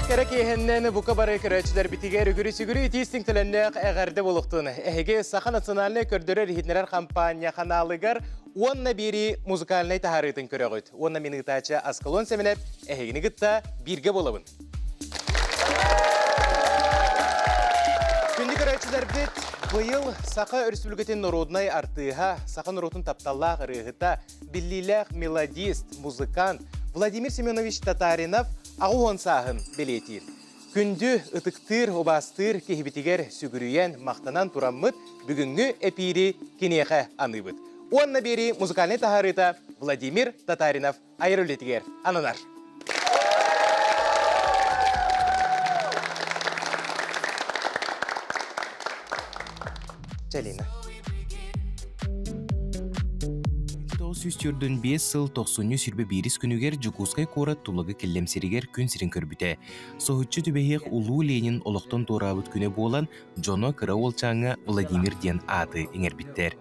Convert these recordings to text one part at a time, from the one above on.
Үөрүүлээх кэрэ киэһэннэн бука бары көрөөччүлэрбитигэр үгүрү-сүгүрү итии-истиҥ төлөннөөх эҕэрдэ буолуохтун. Эһиги Саха национальнай көрдөрөр-иһитиннэрэр хампаанньа ханаалыгар уонна биэрии музыкальнай таһаарыытын көрөҕүт. Уонна мин ыытааччы Аскалон Сэмэнэп эһигини кытта бииргэ буолабын. Күндү көрөөччүлэрбит, быйыл Саха Өрөспүүбүлүкэтин норуодунай артыыһа, саха норуотун тапталлаах ырыаһыта, биллиилээх мелодист, музыкант Владимир Семенович Татаринов 80 сааһын бэлиэтиир. Күндү, ытыктыыр, убаастыыр киһибитигэр сүгүрүйэн, махтанан тураммыт бүгүҥҥү эпиири киниэхэ аныыбыт. Уонна биэрии музыкальнай таһаарыыта Владимир Татаринов айар үлэтигэр ананар. Чэлина. 945 сыл тохсунньу сүрбэ биирис күнүгэр Дьокуускай куорат Тулагы Киллэм сиригэр күн сирин көрбүтэ. Соһуччу түбэһиэх Улуу Ленин олохтон туораабыт күнэ буолан, дьоно кыра уолчааҥҥа Владимир диэн ааты иҥэрбиттэр.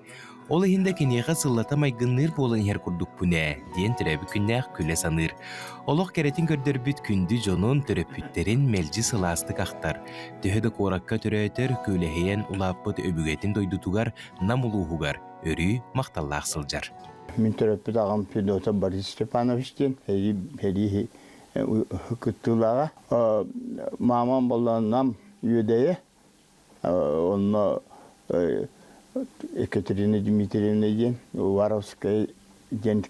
Ол иһин да киниэхэ сыллата майгынныыр буолан иһэр курдукпун ээ, диэн төрөөбүт күннээх күлэ саныыр. Олох кэрэтин көрдөрбүт күндү дьонун, төрөппүттэрин мэлдьи сылаастык ахтар. Төһө да куоракка төрөөтөр, күөлэһийэн улааппыт өбүгэтин дойдутугар Нам улууһугар өрүү махталлаах сылдьар. Мин төрөппүт аҕам Федотов Борис Степанович диэн сэрии кыттыылааҕа. Маамам буолла Нам Үөдэйэ Онно Екатерина Дмитриевна диэн Уваровская диэн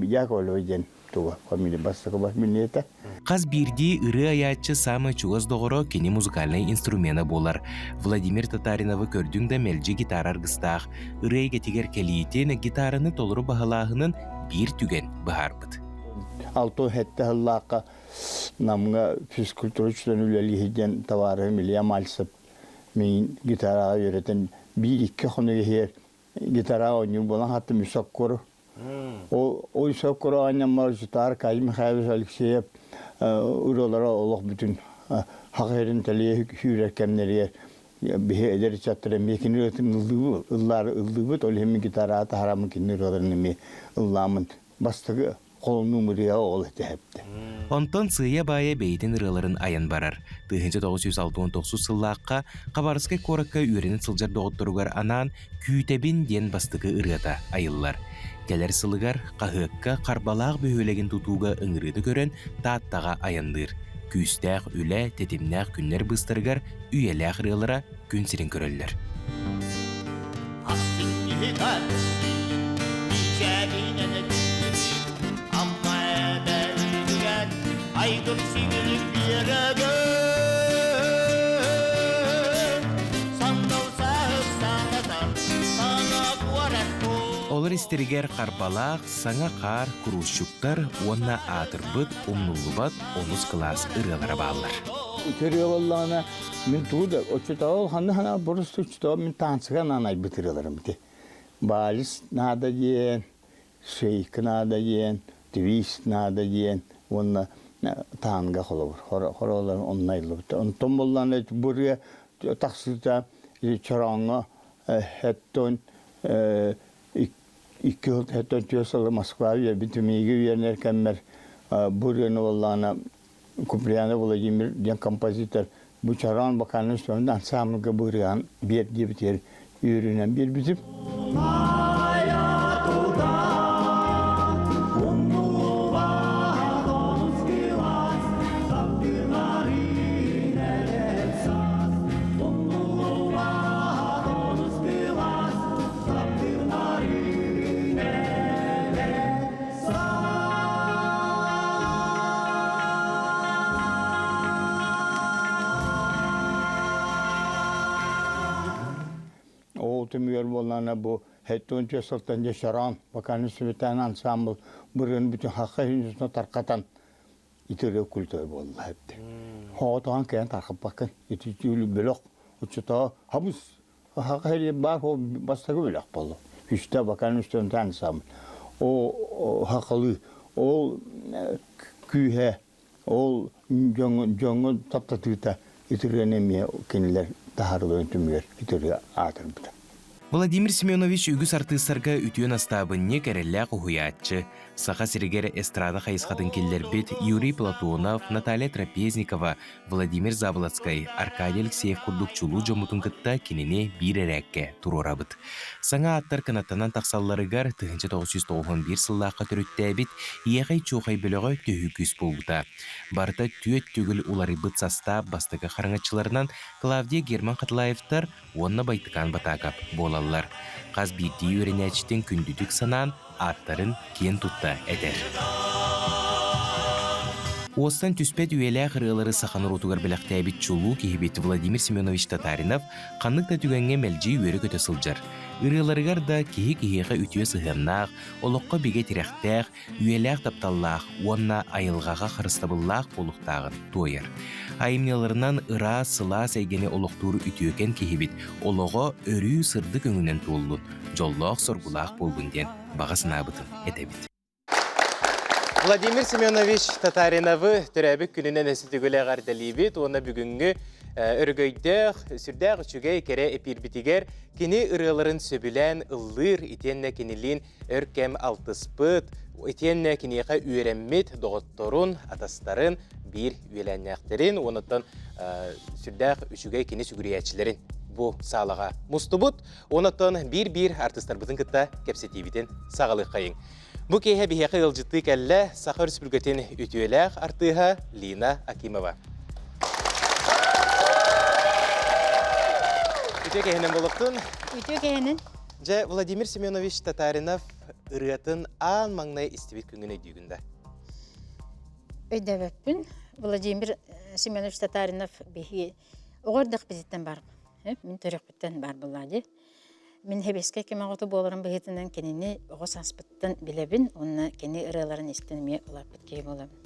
Яковлева диэн туга фамилия бастакы фамилията. Хас биирдии ырыа айааччы саамай чугас доҕоро кини музыкальнай инструмена буолар. Владимир Татариновы көрдүҥ да мэлдьи гитара аргыстаах. Ырыа эйгэтигэр кэлиитин, гитараны толору баһылааһынын биир түгэн быһаарбыт. Алты сэттэ сыллаахха Намҥа физкультура учууталын үлэлииһи диэн табаарыһым Илья Мальцев миигин гитараҕа үөрэтэн биир-икки хонук иһигэр гитараҕа оонньуур буолан хаттым үс оккору. Ол үс оккору оонньоммор гитара Кай Михайлович Алексеев ырыалара олох бүтүн хах иһэрин тэлийэ сүүрэр кэмнэригэр биһи эдэр ыччаттар эмиэ кини ырыатын ыллаары ыллыыбыт, ол иһин мин гитараҕа таһараммын кини ырыаларын эмиэ ыллааммын бастакы холонуум ырыа ол этэ эптэ. Онтон сыыйа-баайа бэйэтин ырыаларын айан барар. 1969 сыллаахха Хабаровскай куоракка үөрэнэ сылдьар доҕотторугар анаан «Күүтэбин» диэн бастакы ырыата айыллар. Кэлэр сылыгар хаһыакка Харбалаах бөһүөлэгин тутууга ыҥырыыны көрөн Тааттаҕа айанныыр. Күүстээх үлэ, тэтимнээх күннэр быыстарыгар үйэлээх ырыалара күн сирин көрөллөр. Олор истэригэр Харбалаах, Саҥа хаар, куруусчуктар уонна аатырбыт, умнуллубат онус кылаас ырыалара бааллар. Ити буоллаҕына Мин тугу да оччотооҕу ханна ханаа просто оччотооҕу мин таансыга анаан айбыт ырыаларым ити. Вальс наада диэн, шейк наада диэн, твист наада диэн уонна танго холобур. Хоролор онно айыллыбыт. Онтон буоллаҕына бу ырыа тахсыыта чорооҥҥо хэттон икки хэттон түөрт сылы Москва үөрбүт мииги үөрэнэр кэммэр бу ырыаны буоллаҕына Куприянов Владимир диэн композитор бу чороон вокальнай инструмент ансамблга быырыаан биэр диэбитигэр үөрүүнэн биэрбитим. Ол түмүгэр буоллаҕына бу 74 сылтан дьэ Чороон вокальный светан ансамбл бырыын бүтүн хахха иһин тархатан итирэ культура буолла эбит. Хоҕотоон кэлэн тархаппаккын ити бөлөх уччутоо хабыс Хаха баар ол бастакы бөлөх буолла. Үстэ вокальный үстэн ансамбль. Ол хахалыы ол күүһэ ол дьоҥҥо таптатыыта итиргэн эмиэ кинилэр таһаарыларын түмүгэр итиргэ аатырбыта. Владимир Семенович үгүс артыыстарга үтүө настаабынньык, эрэллээх уһуйааччы, Саха сиригэр эстрада хайысхатын киллэрбит Юрий Платонов, Наталья Трапезникова, Владимир Заболоцкай, Аркадий Алексеев курдук чулуу дьоммутун кытта кинини биир эрээккэ туруорабыт. Саҥа ааттар кынаттанан тахсалларыгар 1991 сыллаахха төрүттээбит Иэхэй-Чуохай бөлөҕө төһүү күүс буолбута. Барыта түөрт төгүл уларыйбыт састаап бастакы хараҥаччыларынан Клавдия Герман Хатылаевтар уонна Байтыкаан Батаакап буолаллар. Хас биирдии үөрэнээччитин күндүтүк санаан, ааттарын киэн тутта этэр. Уостан түспэт үйэлээх ырыалары саха норуотугар бэлэхтээбит чулуу киһибит Владимир Семенович Татаринов ханнык да түгэҥҥэ мэлдьи үөрэ-көтө сылдьар. Ырыаларыгар да киһи киһиэхэ үтүө сыһыаннаах, олоххо бигэ тирэхтээх, үйэлээх тапталлаах уонна айылҕаҕа харыстабыллаах буолуохтааҕын туойар. Айымньыларынан ыраас, сылаас эйгэни олохтуур үтүөкэн киһибит олоҕо өрүү сырдык өҥүнэн туоллун, дьоллоох-соргулаах буоллун диэн баҕа санаабытын этэбит. Владимир Семенович Татариновы төрөөбүт күнүнэн өссө төгүл эҕэрдэлиибит уонна бүгүҥҥү өрөгөйдөөх, сүрдээх үчүгэй кэрэ эпиирбитигэр кини ырыаларын сөбүлээн ыллыыр итиэннэ кинилиин өр кэм алтыспыт, итиэннэ киниэхэ үөрэммит доҕотторун, атастарын, биир үөлээннээхтэрин уонуттан сүрдээх үчүгэй кини сүгүрүйээччилэрин бу саалаҕа мустубут. Онуттан биир-биир артыыстарбытын кытта кэпсэтиибитин саҕалыаххайыҥ. Бу киэһэ биһиэхэ ыалдьыттыы кэллэ Саха Өрөспүүбүлүкэтин үтүөлээх артыыһа Лина Акимова. Үтүө киһинэн буолуохтун. Үтүө киһинэн. Дьэ, Владимир Семенович Татаринов ырыатын аан маҥнай истибит күҥҥүн өйдүүгүн да? Өйдөөбөппүн. Владимир Семенович Татаринов биһиги оҕо эрдэхпититтэн бар. Мин төрүөхпүттэн бар буоллаа дии. Мин хэбиэскэй кэм оҕото буоларым быһыытынан кинини оҕо сааспыттан билэбин уонна кини ырыаларын истэн эмиэ улааппыт киһи буолабын.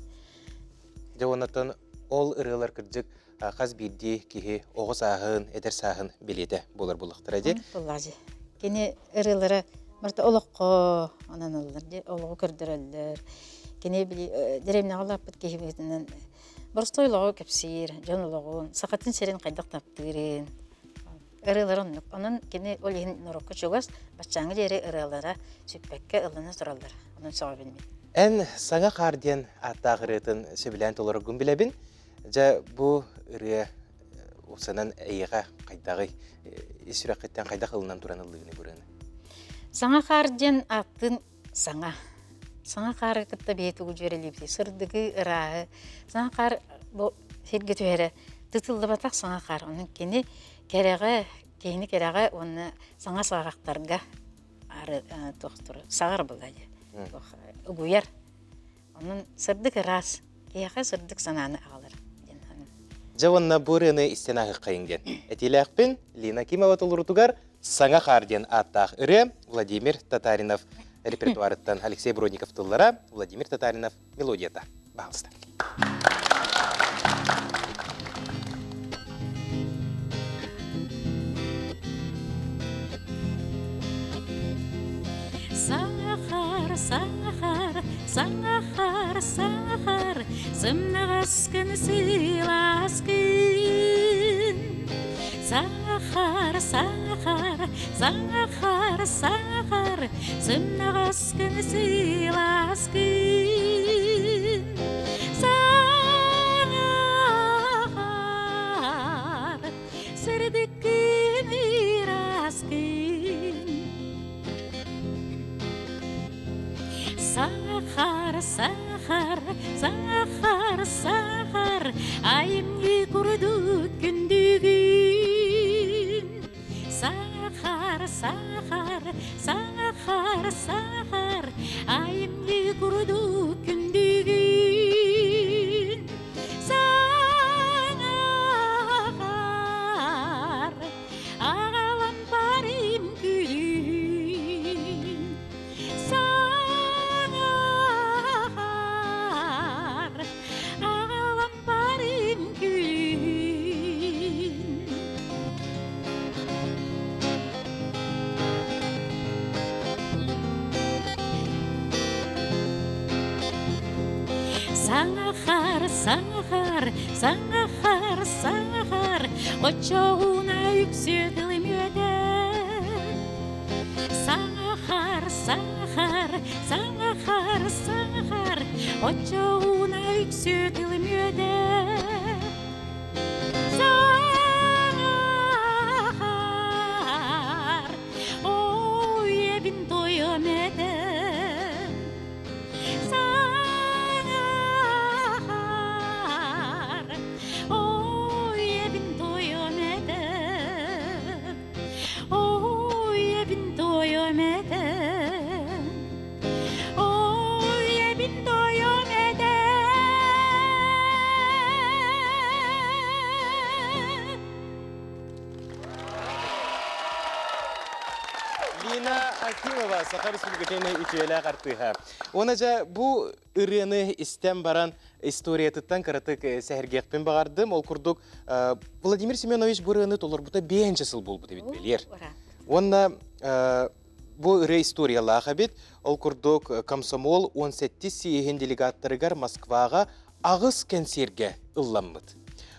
Дьэ, оннуттан ол ырыалар кырдьык хас биирдии киһи оҕо сааһын, эдэр сааһын билиэтэ буолар буоллахтара дии. Буоллаа дии. Кини ырыалара барыта олоххо ананаллар дии, олоҕу көрдөрөллөр. Кини били дэриэбинэҕэ улааппыт киһи быһыытынан боростуой олоҕу кэпсиир, дьон олоҕун, сахатын сирин хайдах таптыырын ырыалара оннук. Онон кини ол иһин норуокка чугас, баччааҥҥы диэри ырыалара сүппэккэ ыллана тураллар. Онон сөҕөбүн мин. Эн Саҥа хаар диэн ааттаах ырыатын сөбүлээн толороргун билэбин. Дьэ, бу ырыа уопсанан эйиэхэ хайдаҕый? Ис сүрэххиттэн хайдах ылынан туран ыллыгыный бу ырыаны? Саҥа хаар диэн ааттыын саҥа. Саҥа хаары кытта биһи тугу дьүөрэлиибитий? Сырдыгы, ырааһы. Саҥа хаар бу сиргэ түһэрэ тытыллыбатах саҥа хаар. Онон кини кэрэҕэ, киһини кэрэҕэ уонна саҥа саҕахтарга саҕар буолла дии. Угуйар. Онон сырдык ыраас, киһиэхэ сырдык санааны аҕалар диэн саныыбын. Дьэ уонна бу ырыаны истэн ааһыаххайыҥ диэн этиилээхпин. Лина Кимова толорутугар «Саҥа хаар» диэн ааттаах ырыа Владимир Татаринов репертуарыттан Алексей Бродников тыллара, Владимир Татаринов мелодията. Пожалуйста. Сахар, сахар, сахар, сахар, сымнаҕаскын сылааскын. Сахар, сахар, сахар, сахар, сымнаҕаскын сылааскын. Сахар, сырдыккын ыраскын. Сахар, сахар, сахар, сахар, айымньы курдук күндүгүн. Сахар, сахар, сахар, сахар, айымньы курдук күндүгүн. Сахар, аҕалан барым күлүн. Саҥар, аҕалан барым күлүн. Саҥахар, саҥахар, саҥахар, саҥахар, оччоҕуна үксүө тылым үөтэ. Саҥахар, саҥахар, саҥахар, саҥахар, оччоҕуна үксү тылым үөдэ. Саҥахар, оо, үйэбин тойон этэн. Саҥахар, оо, үйэбин тойон этэн. Ой, тоём этэн, Ой, тоём этэн. Лина Акимова, Саха Республикатын үтүөлээх артыыһа. Уонна дьэ бу ырыаны истэн баран историятыттан кыратык сэһэргиэхпин баҕардым. Ол курдук Владимир Семенович бу ырыаны толорбута биэһинчэ сыл буолбут эбит бэлиэр. Уонна бу ырыа историялаах эбит. Ол курдук комсомол 17 съеһин делегаттарыгар Москваҕа аҕыс кэнсиэргэ ылламмыт.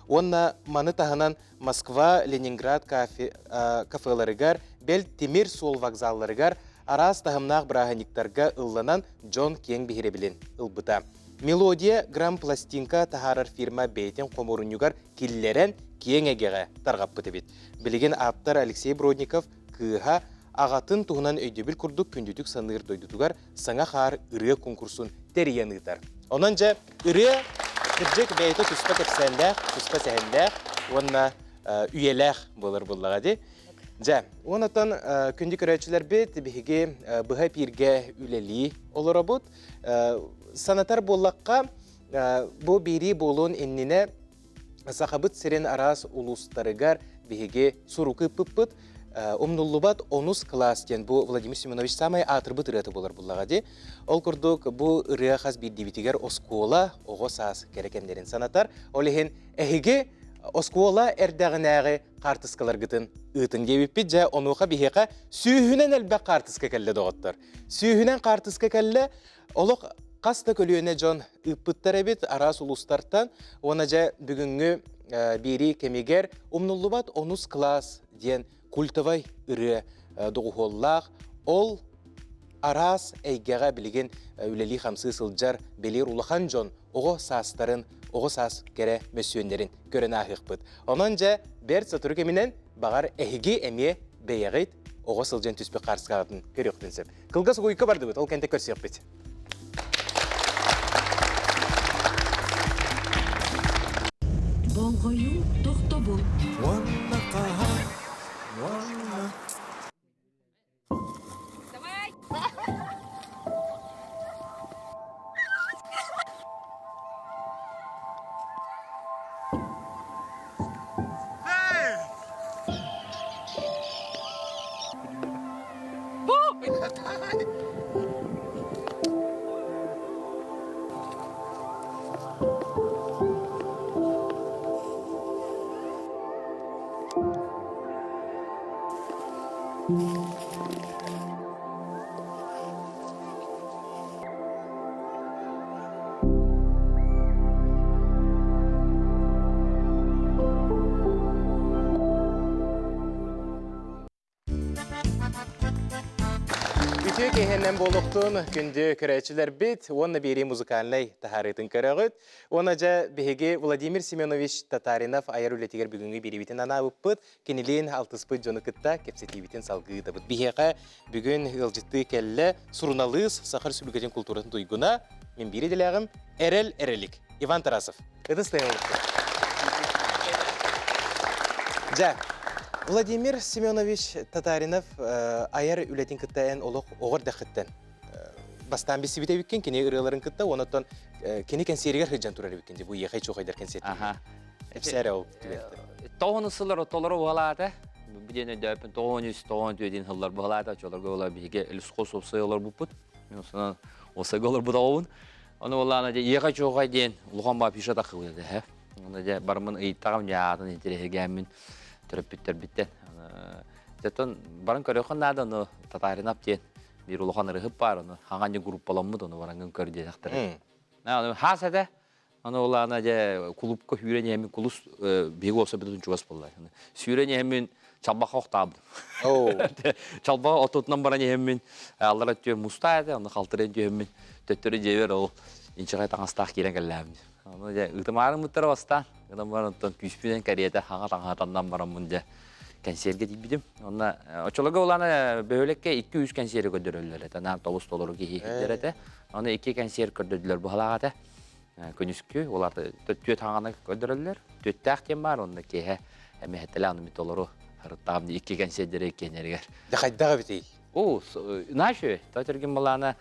Уонна маны таһынан Москва, Ленинград кафеларыгар, бэл тимир суол вокзалларыгар араас таһымнаах бырааһынньыктарга ылланан дьон киэҥ биһирэбилин ылбыта. Мелодия грамм-пластинка таһаарар фирма бэйэтин хомуурунньугар киллэрэн киэҥ эйгэҕэ тарҕаппыт эбит. Билигин ааптар Алексей Бродников кыыһа аҕатын туһунан өйдөбүл курдук күндүтүк саныыр дойдутугар саҥа хаар ырыа конкурсун тэрийэн ыытар. Онон дьэ ырыа кырдьык бэйэтэ туспа кэпсээннээх, туспа сэһэннээх уонна үйэлээх буолар буоллаҕа дии. Дьэ, уонатан күндү көрөөччүлэрбит биһиги быһа эпииргэ үлэлии олоробут. Санатар буоллахха, бу биэрии буолуон иннинэ Сахабыт сирин араас улуустарыгар биһиги сурук ыыппыппыт. Умнуллубат онус кылаас диэн бу Владимир Семенович саамай аатырбыт ырыата буолар буллаҕа дии. Ол курдук бу ырыа хас биирдиибитигэр оскуола, оҕо саас кэрэ кэмнэрин санатар. Ол иһин эһиги оскуола эрдэҕинээҕи хаартыскаларгытын ыытын диэбиппит. Дьэ, онуоха биһиэхэ сүүһүнэн элбэх хаартыска кэллэ доҕоттор. Сүүһүнэн хаартыска кэллэ. Олох хас да көлүөнэ дьон ыыппыттар эбит араас улуустартан. Уонна дьэ бүгүҥҥү биэрии кэмигэр умнуллубат онус кылаас диэн культовай ырыа доҕуһуоллаах ол араас эйгэҕэ билигин үлэлии-хамсыы сылдьар бэлиэр улахан дьон оҕо саастарын, оҕо саас кэрэ мөссүөннэрин көрөн ааһыахпыт. Онон дьэ бэрт сотору кэминэн баҕар эһиги эмиэ бэйэҕит оҕо сылдьан түспүт хаарыскаҕытын көрүөхпүн сөп. Кылгас угуйка бардыбыт, ол кэнтэ көрсүөхпүт. Болҕойуу тохтобул. Уонна хаһан, уонна Үтүө киэһэнэн буолуохтун күндү көрөөччүлэрбит уонна биэрии музыкальнай таһаарыытын көрөҕүт. Уонна дьэ биһиги Владимир Семенович Татаринов айар үлэтигэр бүгүҥҥү биэриибитин анаабыппыт. Кинилиин алтыспыт дьону кытта кэпсэтиибитин салгыы ыытабыт. Биһиэхэ бүгүн ыалдьыттыы кэллэ суруналыыс, Саха Республикатын култууратын туйгуна, мин биир идэлээҕим Эрэл Эрэлик, Иван Тарасов. Ытыс Дьэ, Владимир Семенович Татаринов айар үлэтин кытта эн олох оҕор дэххиттэн бастаан билсибит эбиккин, кини ырыаларын кытта, онон кини кэнсиэригэр сылдьан турар эбиккин, бу Ехай Чухайдар кэнсиэртигэр. Аха. Эпсээрэ ол түгэнтэн. Тоҕуну сыллар ортолоро буолаата. Бу диэн өйдөөппүн тоҕуон үс, тоҕуон түөдин сыллар буолаата. Оччолорго буола биһиги Лесхоз уопсай олорбуппут. Мен осынан уопсайга олорбут оҕобун. Ону буоллаана дьэ Ехай Чухай диэн улахан баа пиша таххыбыт этэ. Ону дьэ барымын ыйыттаҕым дьэ аатын интэриэһиргээммин төрөппүттэрбиттэн. Оттон баран көрүөххүн наада ону Татаринап диэн биир улахан ырыһып баар ону хаҥан группаламмыт ону бараҥҥын көр диэтэхтэрэ. Хаас этэ. Аны ол аана дьэ кулуупка сүүрэн иһэммин кулус биһиги уопсайбытын чугас буолла. Сүүрэн иһэммин чалбахха охтаабытым. Чалбаҕа отутунан баран иһэммин аллара өттүгэр мустаа этэ, онно халтырыйан түһэммин төттөрү дьиэбэр ол инчэҕэй таҥастаах киирэн кэллээбин. Ону дьэ ыытымаарыммыттара бастаан, гынан баран оттон күүспүнэн кэриэтэ хаҥа таҥаһа таннан бараммын дьэ кэнсиэргэ тиийбитим. Онно оччолорго улаана бөһүөлэккэ 2-3 кэнсиэри көрдөрөллөр этэ. Наар тобус толору киһи иһиллэр этэ. Аны икки кэнсиэр көрдөрдүлэр быһалаах этэ. Күнүскү, олар түөт хаҥаны көрдөрөллөр. Түөттээх диэн баар, онно киэһэ эмэһэтэлээх аны толору харыттаам икки кэнсиэрдэри иккиэннэригэр. Дьэ хайдах эбитий? Оо, наша, Татергин балаана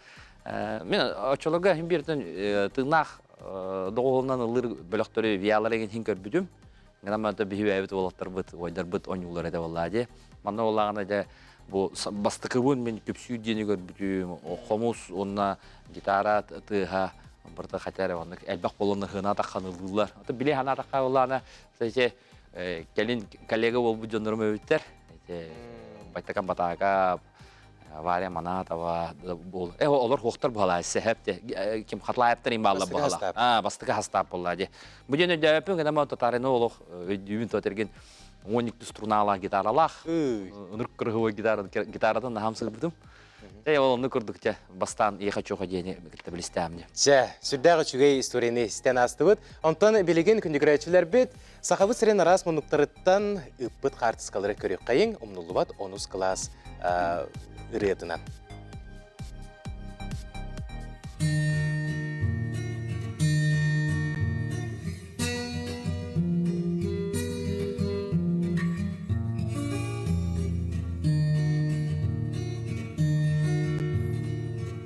мен оччолорго хин бииртэн тыыннаах доҕуһуолунан ыллыыр бөлөхтөрү виалар эгин хин көрбүтүм. Гынан баран биһи бэйэбит уолаттарбыт, уойдарбыт оонньуулар этэ буоллаа дии. Манна буоллаҕына дьэ бу бастакыбын мин күпсүүр диэни көрбүтүм, хомус уонна гитара тыаһа барыта хотя эрэ оннук элбэх буолан ыһыына ыллыыллар. Ото били ханаатахха буоллаҕына ити кэлин коллега буолбут дьоннорум эбиттэр. Ити Байтакан Батаакап, Варя Манатова буол. Э олор хуохтар буолаа сэһэп ким Хатлаевтар им баалла буолла. А бастакы хастаап буолла ди. Бу дьон өйдөөппүн гына татарины олох өйдүүбүн тотергин 12 струналаах гитаралаах. Ынырык кырыһыбай гитара гитаратын наһам сылбытым. Э ол онну курдук те бастаан иэхэ чуха диэни кытта билистээмни. Чэ, сүрдээх үчүгэй историяны истэн аастыбыт. Онтон билигин күндүгүрээччилэрбит Сахабыт сирин араас муннуктарыттан ыппыт хаартыскалары көрүөххэйиҥ, умнуллубат онус кылаас ырыатынан.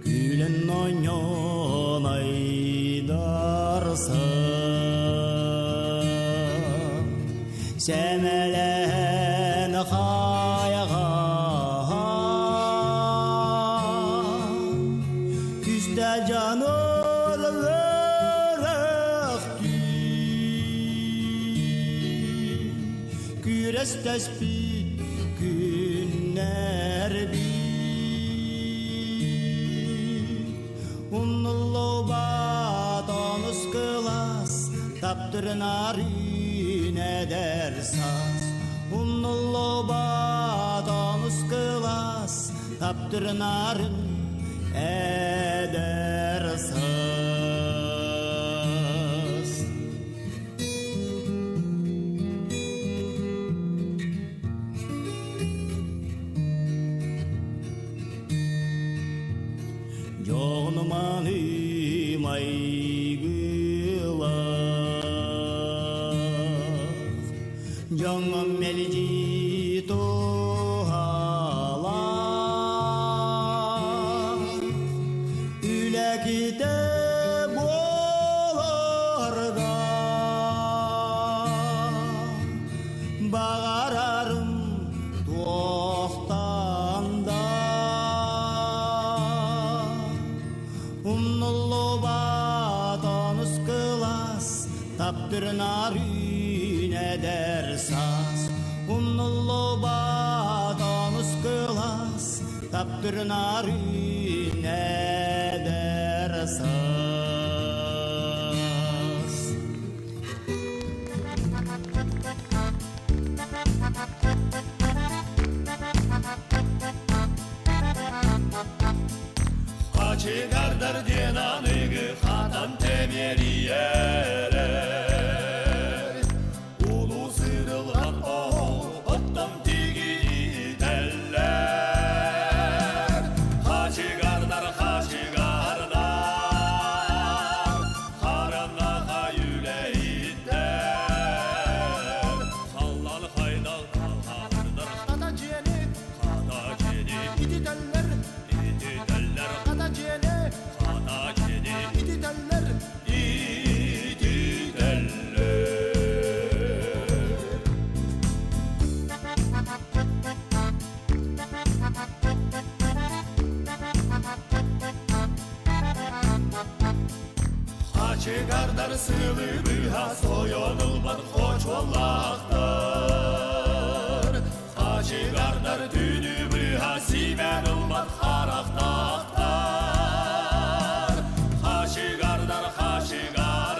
Күлэн оонньоон айдарсан, Сэмэлээн хайаҕа Күстэ дьаныл Күрэстэспит күннэрбит Умнуллубат онус кылаас таптырынар эдэр саас Умнуллубат онус кылаас таптырынар эдэр саас. Дьонуманы майгылаах, дьоҥҥо мэлдьи туһалаах, үлэкитэ буоларга баҕарарым туохтан да умнуллубат онус кылаас таптырынар эдэр саас умнуллубат онус кылаас таптырынар эдэр саас. Хачыгардар диэн аныгы хатан тэмиэрийэрэр Улуу сырылҕан оһол оттон тигиитэллэр Хачыгардар, хачыгардар, хараҥаҕа үлэһиттэр Халлан хайдал талаһырдар хата дьиэни, хата дьиэни ититэллэр, ититэллэр хата дьиэни, хата дьиэни ититэллэр, ититэллэр. Хачыгардар сылы быһа сойон ылбат хочуоллаахтар. Хачыгардар түүнү быһа симэн ылбат харахтаахтар. Хачыгардар, хачыгардар,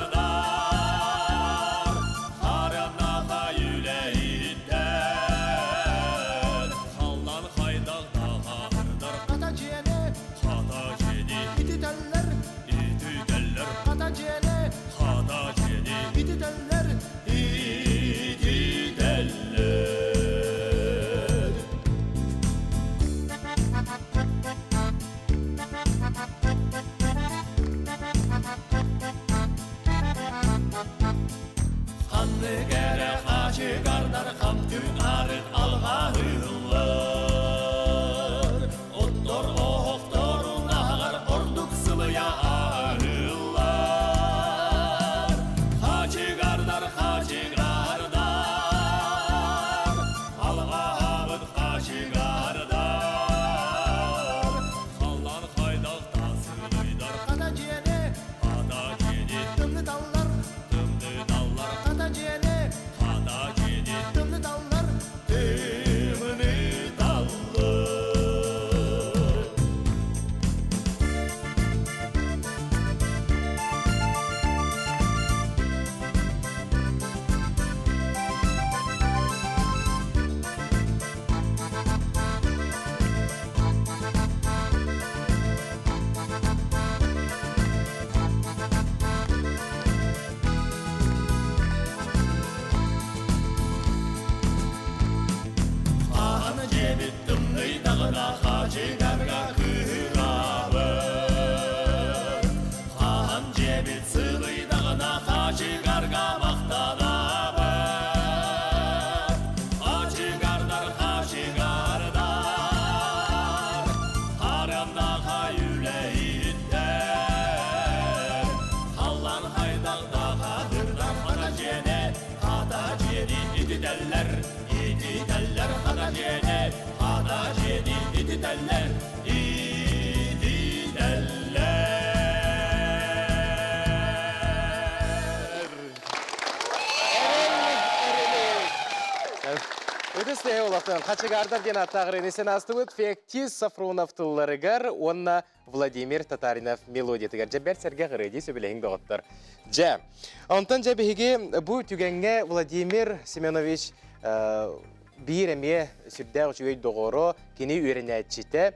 Ханнык эрэ хаачыгардар хам түн арыт алҕаһыыллар. Оттор оһохторун аһаҕар ордук сылыйа аһыыллар. Хаачыгардар, хаачыгардар, алҕаһабыт хаачыгардар. Халлан хайдах тасылыйдар хата дьиэни, хата дьиэни тымныталлар, тымныталлар хата дьиэни, хата дьиэни тымныталлар, тымныталлар. Хаһан дьиэбит тымныйдаҕына хаачыгарга кыыһырабыт. Хаһан дьиэбит сылыйдаҕына хаачыгарга махтанабыт. Хаачыгардар, хаачыгардар, харымнаха үлэһиттэр. Халлан хайдах да хатырдар хата дьиэни, хата дьиэни ититэллэр, ититэллэр хата дьиэни, хата дьиэни ититэллэр, ититэллэр. Үтүс тэһэ улахан Хачыгардар диэн аттааҕыр инисен астыбыт Фектис Сафронов тылларыгар уонна Владимир Татаринов мелодиятыгар дьэ бэрт сэргэх ырыа дии сөбүлэһиҥ доҕоттор. Дьэ, онтон дьэ биһиги бу түгэҥҥэ Владимир Семенович биир эмиэ сүрдээх үчүгэй доҕоро, кини үөрэнээччитэ,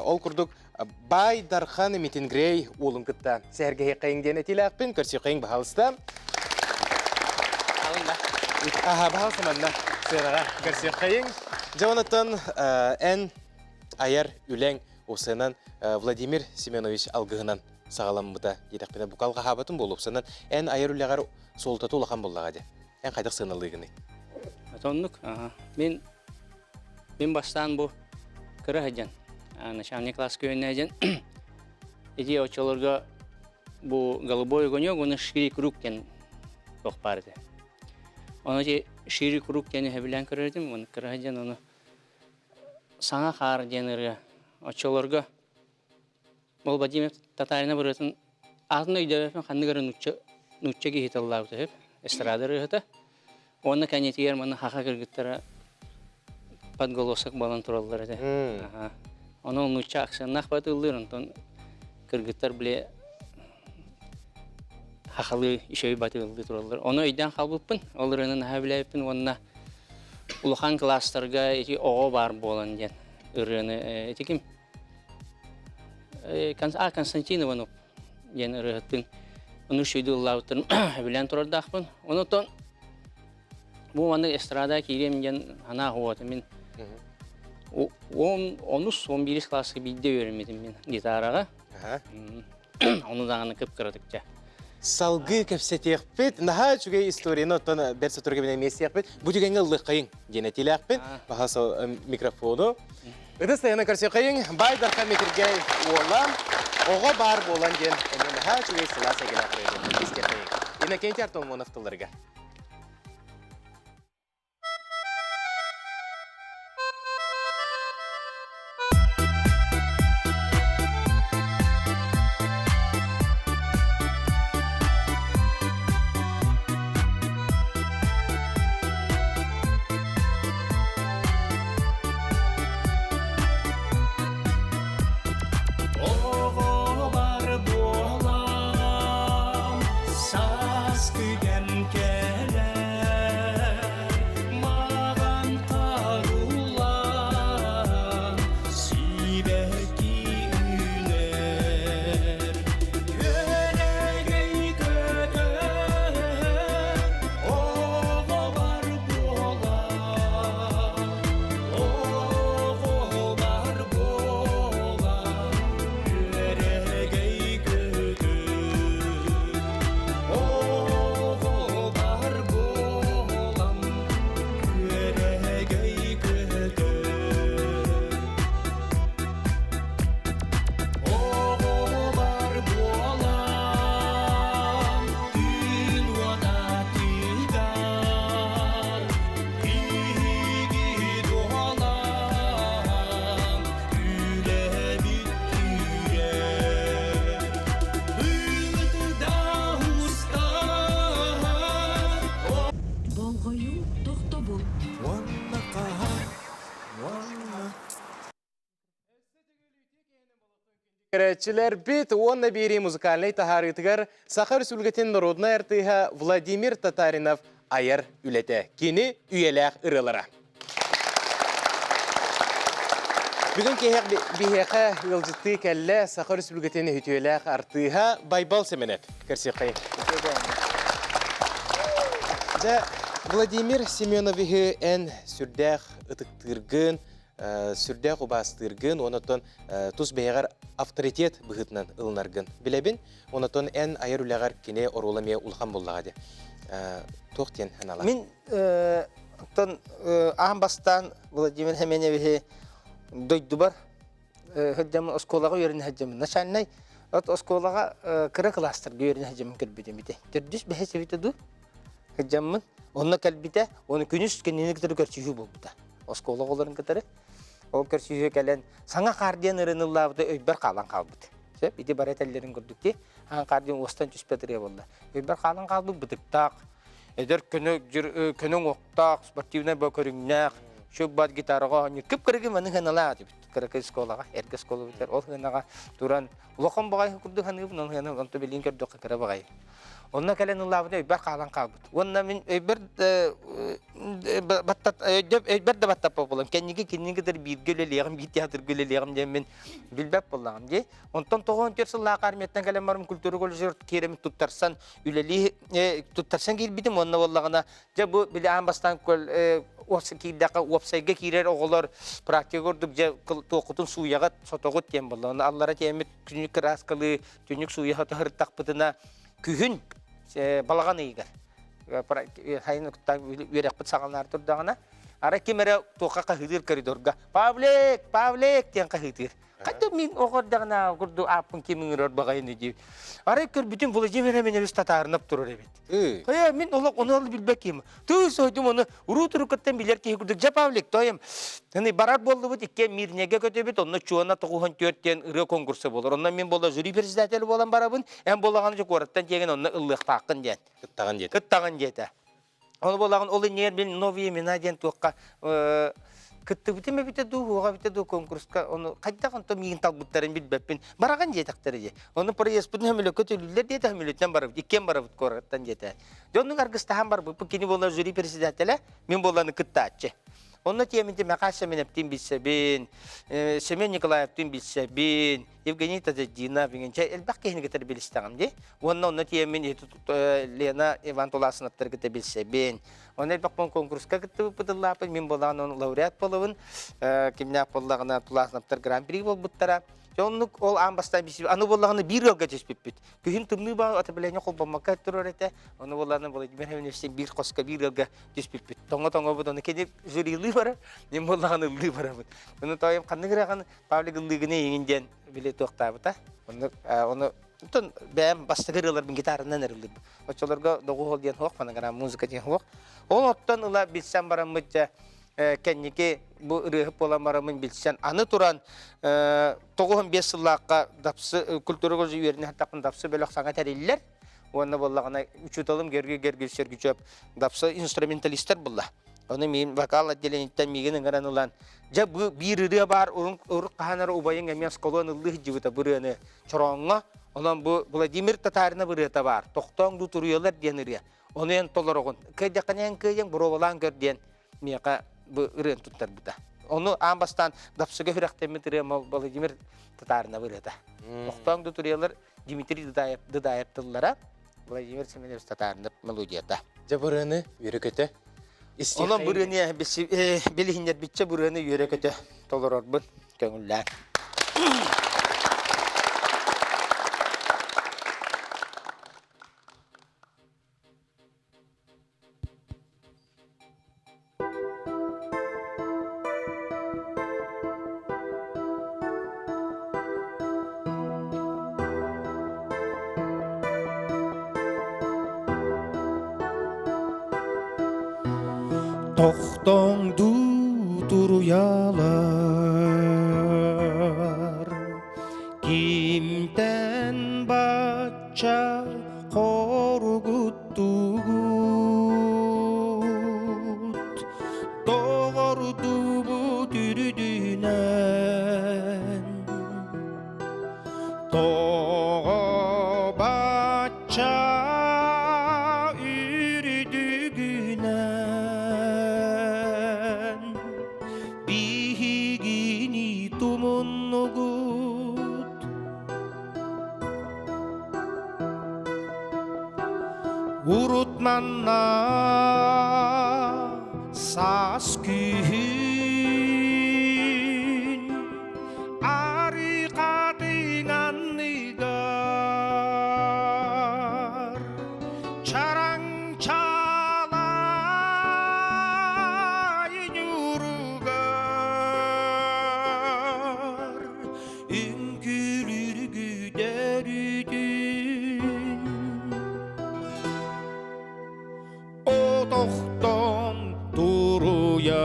ол курдук Баай Дархан Митингрей уолун кытта сэһэргэһиэххэйиҥ диэн этиилээхпин, көрсүөххэйиҥ баһаалыста. Аха, баһаалыста манна сыанаҕа көрсүөххэйиҥ. Дьэ, онуттан эн айар үлэҥ усынан Владимир Семенович алгыһынан саҕаламмыта диэтэхпинэ бука алҕаһаабатым буолуопсанан эн айар үлэҕэр суолтата улахан буоллаҕа дии. Эн хайдах сыаналыыгыный? Оннук. Мин мин бастаан бу кыра сылдьан начальный класска үөрэнэ ити оччолорго бу голубой огонек уонна шири круг диэн туох баар этэ. Ону ити шири круг диэни сөбүлээн көрөр этим, уонна кыра сылдьан ону саҥа хаар диэн ырыа оччолорго Ол Владимир Татаринов ырыатын атын өйдөөбөппүн ханнык эрэ нуучча нуучча киһи тыллаабыта үһү эстрада ырыаһыта. Уонна кэннитигэр манна хаха кыргыттара подголосок буолан тураллар этэ. Ону нуучча акценнаах батыллыыр, онтон кыргыттар били хахалыы үчүгэй батыллыы тураллар. Ону өйдөөн хаалбыппын, ол ырыаны наһаа билээбиппин уонна улахан кылаастарга ити оҕо баар буолан диэн ырыаны ити ким А. Константин Иванов диэн ырыаһыттыын ону үчүгэйдик ыллаабыттарын сөбүлээн турардаахпын. Онутон бу маннык эстрада киириэм диэн санаа уота мин онус он биирис класска биирдэ үөрэммитим мин гитараҕа. Ону даҕаны кып-кыратыкча. Салгыы кэпсэтиэхпит. Наһаа үчүгэй историяны оттон бэрт сотору кэминэн эмиэ Бу түгэҥҥэ ыллыаххайыҥ диэн этиилээхпин. Баһа микрофону. Ытыс тайана көрсүөххэйиҥ. Баай Дархан Митиргэй уола оҕо баар буолан диэн эмиэ наһаа үчүгэй сылаас эйгэлээх ырыа истиэххэйиҥ. Иннокентий Артамонов тылларыгар. Оҕо бар буолан сааскы кэм кэлэн. көрөөччүлэрбит уонна биэрии музыкальнай таһаарыытыгар Саха Өрөспүүбүлүкэтин норуодунай артыыһа Владимир Татаринов айар үлэтэ. Кини үйэлээх ырыалара. Бүгүн киһиэх биһиэхэ ыалдьыттыы кэллэ Саха Өрөспүүбүлүкэтин үтүөлээх артыыһа Байбал Семенов. Көрсүөххэйин. Дьэ, Владимир Семеновиһы эн сүрдээх ытыктыыргын, сүрдээх убаастыыргын, онон тус бэйэҕэр авторитет быһыытынан ылынаргын билэбин. Онон эн айар үлэҕэр кини оруола эмиэ улахан буоллаҕа дии. Туох диэн санаалаах? Мин оттон аан бастаан Владимир Семеновиһи дойдубар сылдьаммын оскуолаҕа үөрэнэ сылдьаммын начальнай от оскуолаҕа кыра кылаастарга үөрэнэ сылдьаммын көрбүтүм ити. Төрдүс бэһис эбитэ дуу сылдьаммын онно кэлбитэ оны күнүс кинини кытары көрсүһүү буолбута. Оскуола оҕолорун кытары. Ол көрсүһүү кэлэн саҥа хаар диэн ырыныллаабыта өйбөр хаалан хаалбыт. Сөп, ити бары этэллэрин курдук дии. Аан хаар диэн уостан түспэт ырыа буолла. Өйбөр хаалан хаалбыт бытыктаах, эдэр көнө көнө уҥуохтаах, спортивнай бо көрүҥнээх, шөк бат гитараҕа оонньуур. Кып-кыракый маны хыналаах этибит. Кыракый оскуолаҕа, эргэ оскуола бүтэр. Ол хынаҕа туран улахан баҕайы курдук саныыбын, ол хына онто билигин көрдөххө кыра баҕайы. Онно кэлэн ыллаабыта өйбөр хаалан хаалбыт. Уонна мин өйбөр өйбөр да баттаппат буолан, кэнники кинини кытары бииргэ үлэлиэҕим, биир театрга үлэлиэҕим диэн мин билбэт буоллаҕым дии. Онтон 94 сыллаах армияттан кэлэн барым культура колледжыгар киирэмин туттарсан үлэлии туттарсан киирбитим уонна буоллаҕына дьэ бу били аан бастаан киирдэххэ уопсайга киирэр оҕолор практика курдук дьэ туоххутун сууйаҕыт сотоҕут диэн буолла. Ону аллара тиэммит күнүк кырааскалыы түннүк сууйа сотоһыртахпытына күһүн балаҕан ыйыгар сайын үөрэхпит саҕаланар турдаҕына арай ким эрэ туохха хаһыытыыр коридорга Павлик Павлик диэн хаһыытыыр Хайда мин оҕо эрдэҕинээҕи курдук ааппын ким ыҥырар баҕайыны дии. Арай көрбүтүм Владимир Семенович Татаринов турар эбит. Хайа мин олох ону ол билбэт киһим. Тыы сойдум ону уруу туруккаттан билэр киһи курдук дьэ Павлик тойом. Аны барар буоллубут икки Мирнеге көтөбүт онно Чуона 94 диэн ырыа конкурса буолар. Онно мин буолла жюри председатель буолан барабын. Эн буолаҕын дьэ куораттан тиэгин онно ыллыахтааххын диэн. Кыттаҕын диэтэ. Кыттаҕын диэтэ. Ол буолаҕын ол иннигэр мин новые имена диэн туохха кыттыбытым эбитэ дуу, уоҕа эбитэ дуу конкурска ону хайдах онтон миигин талбыттарын билбэппин. Бараҕын диэтэхтэрэ дии. Ону проездпытын хөмөлөккө төлүүллэр диэтэ, хөмөлөтүнэн барабыт, иккиэн барабыт куораттан диэтэ. Дьоннук аргыстаһан барбыппын, кини буолла жюри председателэ, мин буолланы кыттааччы. Онно тиэминти Мэхээс Семеновтыын билсэбин, Семен Николаевтыын билсэбин, Евгений Тазетдинов иҥинчэ элбэх киһини кытары билистэҕим дии. Уонна онно тиийэммин Лена Иван Туласынаптары кытта билсэбин. Онно элбэх конкурска кыттыбыппыт ыллааппын, мин буоллаҕына ону лауреат буолабын. Кимнээх буоллаҕына Туласынаптар гран-при буолбуттара. Дьэ оннук ол аан бастаан билсибит. Аны буоллаҕына биир ыалга түспүппүт. Күһүн тымныы баа отопление холбоммокко турар этэ. Ону буоллаҕына Владимир Семенович биир хоско биир ыалга түспүппүт. Тоҥо-тоҥобут ону кини жюрилыы барар, мин буоллаҕына ыллыы барабын. Ону тоойум ханнык ыраҕын Павлик ыллыыгыны иҥин диэн били туохтаабыта. Оннук ону оттон бэйэм бастакы ырыаларбын гитаранан ырыллыыбын. Оччолорго доҕуһуол диэн суох, фонограмма музыка диэн суох. Ол оттон ыла билсэн бараммыт дьэ кэнники бу ырыаһыт буолан бараммын билсэн аны туран 95 сыллаахха дапсы культура үөрэнэ сыртахпын дапсы бөлөх саҥа тэриллэр уонна буоллаҕына учууталым Георгий Георгиевич Сергучев дапсы инструменталистар булла. Ону мин вокал отделениеттан миигин ыҥыран ылан, дьэ бу биир ырыа баар урут хаһан эрэ убайыҥ эмиэ осколуон ыллыы сылдьыбыта бу ырыаны чорооҥҥо. Онон бу Владимир Татаринов ырыата баар, Тохтооҥ дуу туруйалар диэн ырыа. Ону эн толороҕун. Кыайдаххына эн кыайыаҥ, боруобалаан көр диэн миэхэ бу ырыаны туттарбыта. Ону аан бастаан Дапсыга сүрэхтэммит ырыам ол Владимир Татаринов ырыата. Тохтооҥ дуу туруйалар Дмитрий Дудаев, Дудаев тыллара, Владимир Семенович Татаринов мелодията. Дьэ бырыаны үөрэ-көтө Онон бырыаны билиһиннэрбиччэ бырыаны үөрэ-көтө толорорбун көҥүллээн. Тохтоҥ дуу туруйалар Кимтэн бачча Хоругуттугут доҕордуубут үрдүнэн. Манна саас күһүн арықатын анныгар чараҥ чалай ньууругар үҥкүүлүүр күдэрүтүн Отохтон туруйалар,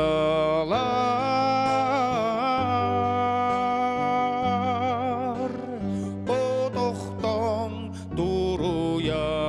отохтон туруйалар.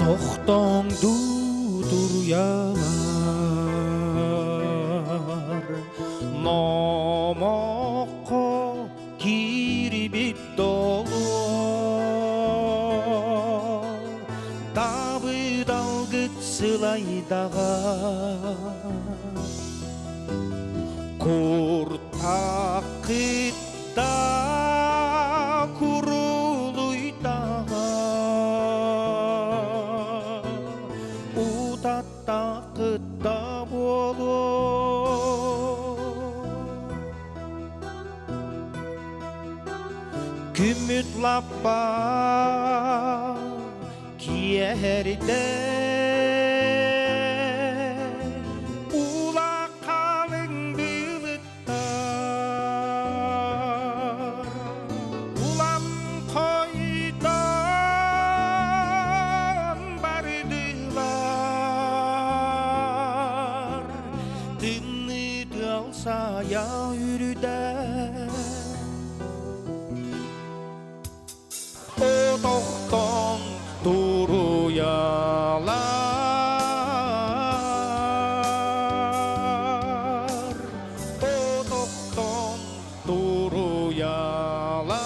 Тохтоҥ дуу туруйалар, номоххо киирбит долуо, Дабыдалгыт сылайдаҕа, куртаххыт да курулуйдаҕа, утаттаххыт да буолуо. Күммүт лаппа киэһэрдэ улахалыҥ былыттар улам хойдон бардылар тымныы тыал сайа үрдэ Отохтон туруйалар, отохтон туруйалар.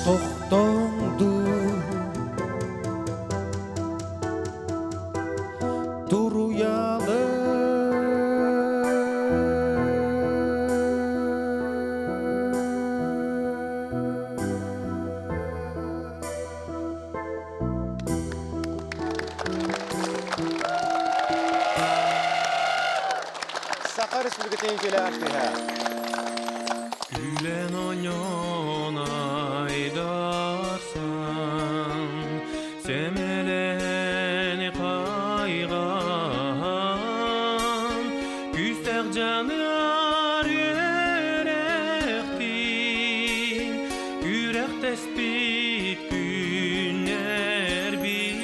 Тохтоҥ дуу, Саха Республикатын үтүөлээх артыыһа. Күлэн оонньоон айдарсан, сэмэлэһэн хайҕаан, күүстээх дьаныар үөрэхтиин, күрэхтэспит күннэрбит,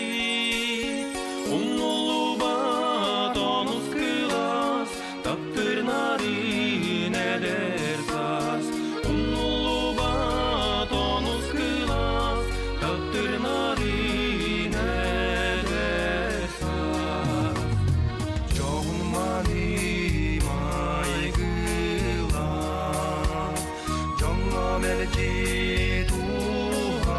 умнуллубат онус кылаас, таптыыр нарын эдэр саас, умнуллубат онус кылаас, таптыыр нарын эдэр саас. Дьоһун-мааны майгылаах, дьоҥҥо мэлдьи туһалаах,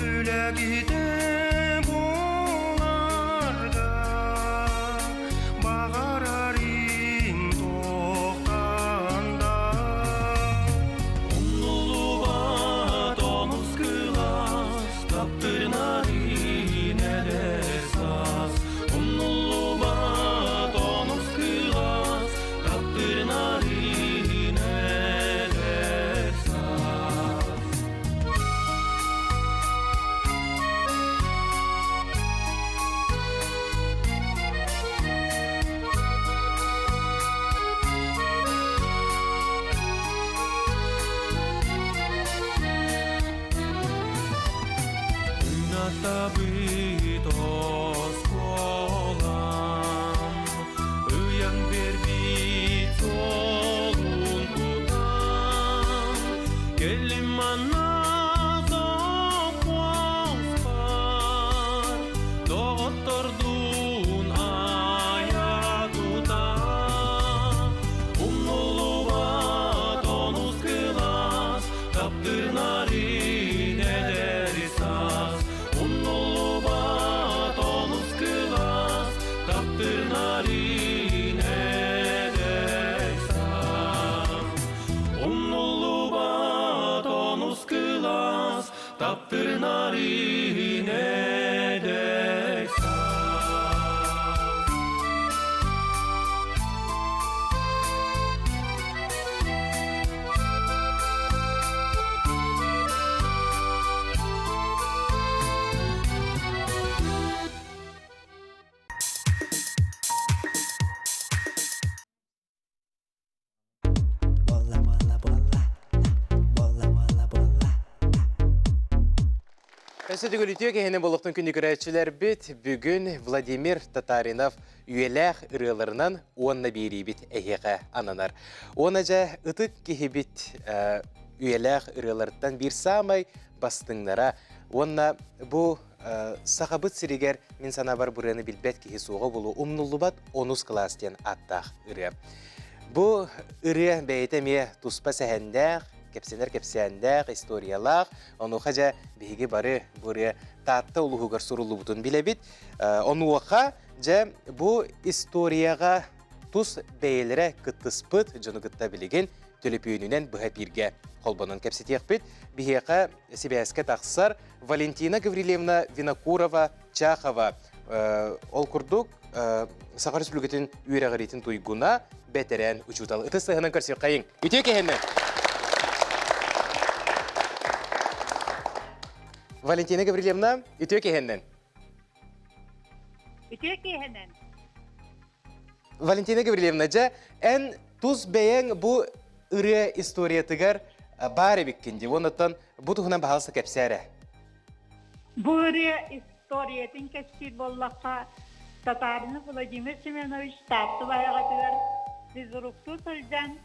үлэ киһитэ буоларга баҕарарым туохтан да. Умнуллубат онус кылаас, таптыыр нарын эдэр саас. Умнуллубат онус кылаас, Таптабыт оскуолам, ыйан бербит суолун тутан, кэллим манна соппуоспар, доҕоттордуун айа тута, умнуллубат онус кылаас, таптырнарын эдэр саас, Умнуллубат онус кылаас, таптырнарын эдэр саас. Умнуллубат онус кылаас, таптырнарын эдэр саас. Буолла, буолла, буолла. Буолла, буолла, буолла. Өссө төгүл үтүө киһини болуктун күнү көрөөччүлэрбит бүгүн Владимир Татаринов үйэлээх ырыаларынан уонна биэриибит эһиэхэ ананар. Уонна дьэ ытык киһибит үйэлээх ырыаларыттан биир саамай бастыҥнара уонна бу Сахабыт сиригэр мин санаабар бу ырыаны билбэт киһи суоҕа буолуо умнуллубат онус кылаас диэн ааттаах ырыа. Бу ырыа бэйэтэ эмиэ туспа сэһэннээх, кэпсэнэр кэпсээннээх, историялаах. Онуоха дьэ биһиги бары бу ырыа Таатта улууһугар суруллубутун билэбит. Онуоха дьэ бу историяҕа тус бэйэлэрэ кыттыспыт дьону кытта билигин төлөпүөнүнэн быһа эпииргэ холбонон кэпсэтиэхпит. Биһиэхэ сибээскэ тахсар Валентина Гаврильевна Винокурова Чахова ол курдук Саха Республикатын үөрэҕириитин туйгуна, бэтэрээн учуутал. Ытыс тыаһынан көрсүөххэйиҥ. Үтүө киһини! Валентина Гаврильевна, үтүө киһиннэн. Үтүө киһинэн. Валентина Гаврильевна, дьэ, эн тус бэйэҥ бу ырыа историятыгар баар эбиккин дии. Оннуттан бу туһунан баһаалыста кэпсээ эрэ. Бу ырыа историятын кэпсиир буоллахха, Татаринов Владимир Семенович Таатта байаҕатыгар физруктуу сылдьан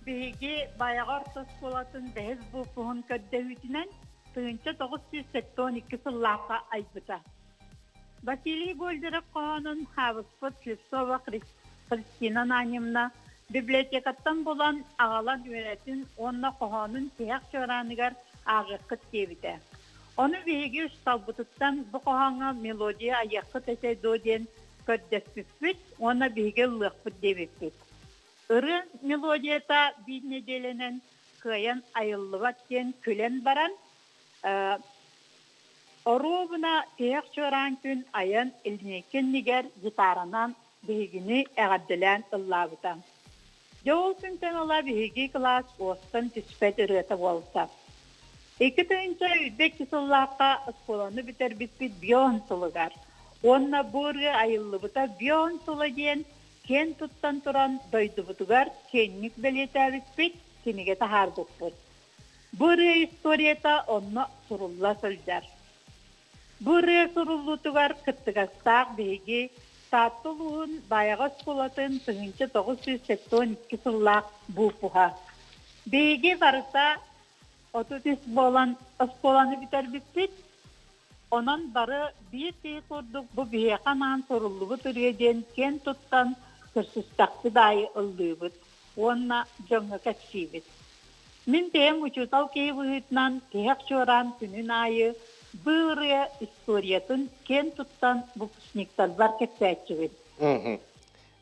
биһиги Байаҕа орто оскуолатын бэһис выпуһун көрдөһүүтүнэн 1972 сыллаахха айбыта. Василий Гольдеров хоһоонун хаабыспыт Слепцова Христина Ананьевна библиотекаттан булан аҕалан үөрэтин уонна хоһоонун тиһэх чуорааныгар ааҕыаххыт диэбитэ. Ону биһиги учууталбытыттан бу хоһооҥҥо мелодия айыаххыт этэ дуо диэн көрдөспүппүт уонна биһиги ыллыахпыт диэбиппит. Ырыа мелодията биир нэдиэлэнэн кыайан айыллыбат диэн күлэн баран, Оруобуна тиһэх чуораан күн айан линейка иннигэр гитаранан биһигини эҕэрдэлээн ыллаабыта. Дьэ ол күнтэн ыла биһиги кылаас уостан түспэт ырыата буолта. 2002 сыллаахха оскуоланы бүтэрбиппит бион сылыгар уонна бу ырыа айыллыбыта бион сыла диэн киэн туттан туран дойдубутугар киэҥник бэлиэтээбиппит, кинигэ таһаарбыппыт. Бу ырыа историята онно сурулла сылдьар. Бу ырыа суруллуутугар кыттыгастаах биһиги Таатта улууһун Баайаҕа оскуолатын 1972 сыллаах буупуһа. Биһиги барыта 33 буолан оскуоланы бүтэрбиппит. Онон бары биир киһи курдук бу биһиэхэ анаан суруллубут ырыа диэн киэн туттан көрсүстэхпит аайы ыллыыбыт уонна дьоҥҥо кэпсиибит. Мин бэйэм учуутал киһи быһыытынан тиһэх чуораан күнүн аайы бу ырыа историятын киэн туттан выпускниктарбар кэпсээччибин.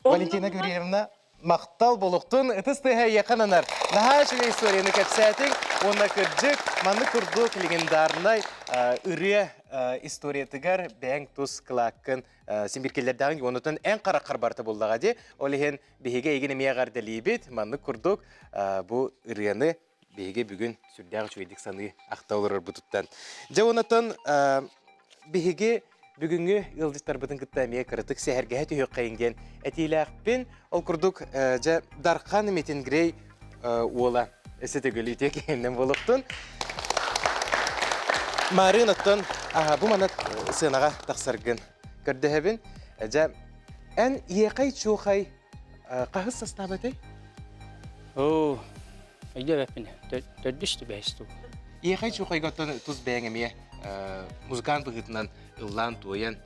Валентина Гаврильевна, махтал болуктун ытыс тыаһа эйиэхэ ананар. Наһаа үчүгэй историяны кэпсээтиҥ уонна кырдьык маннык курдук легендарнай ырыа историятыгар бэйэҥ тус кылааккын симбиркиллэрдээҕиҥ онутун эн хараххар барыта буллаҕа дии. Ол иһин биһиги эйигин эмиэ эҕэрдэлиибит. Маннык курдук бу ырыаны биһиги бүгүн сүрдээх үчүгэйдик саныы ахта олорорбутуттан. Дьэ онотон биһиги бүгүҥҥү ыалдьыттарбытын кытта эмиэ кыратык сэһэргэһэ түһүөххэйиҥ диэн этиилээхпин. Ол курдук дьэ Дархан Маарыын оттон бу манна сыанаҕа тахсаргын көрдөһөбүн. Дьэ, эн иэхэй-чуохай хаһыс састааба этэй? Оо, өйдөөбөппүн. Төрдүс түбэһис туу. Иэхэй-чуохайга оттон тус бэйэҥ эмиэ музыкант быһыытынан ыллаан-туойан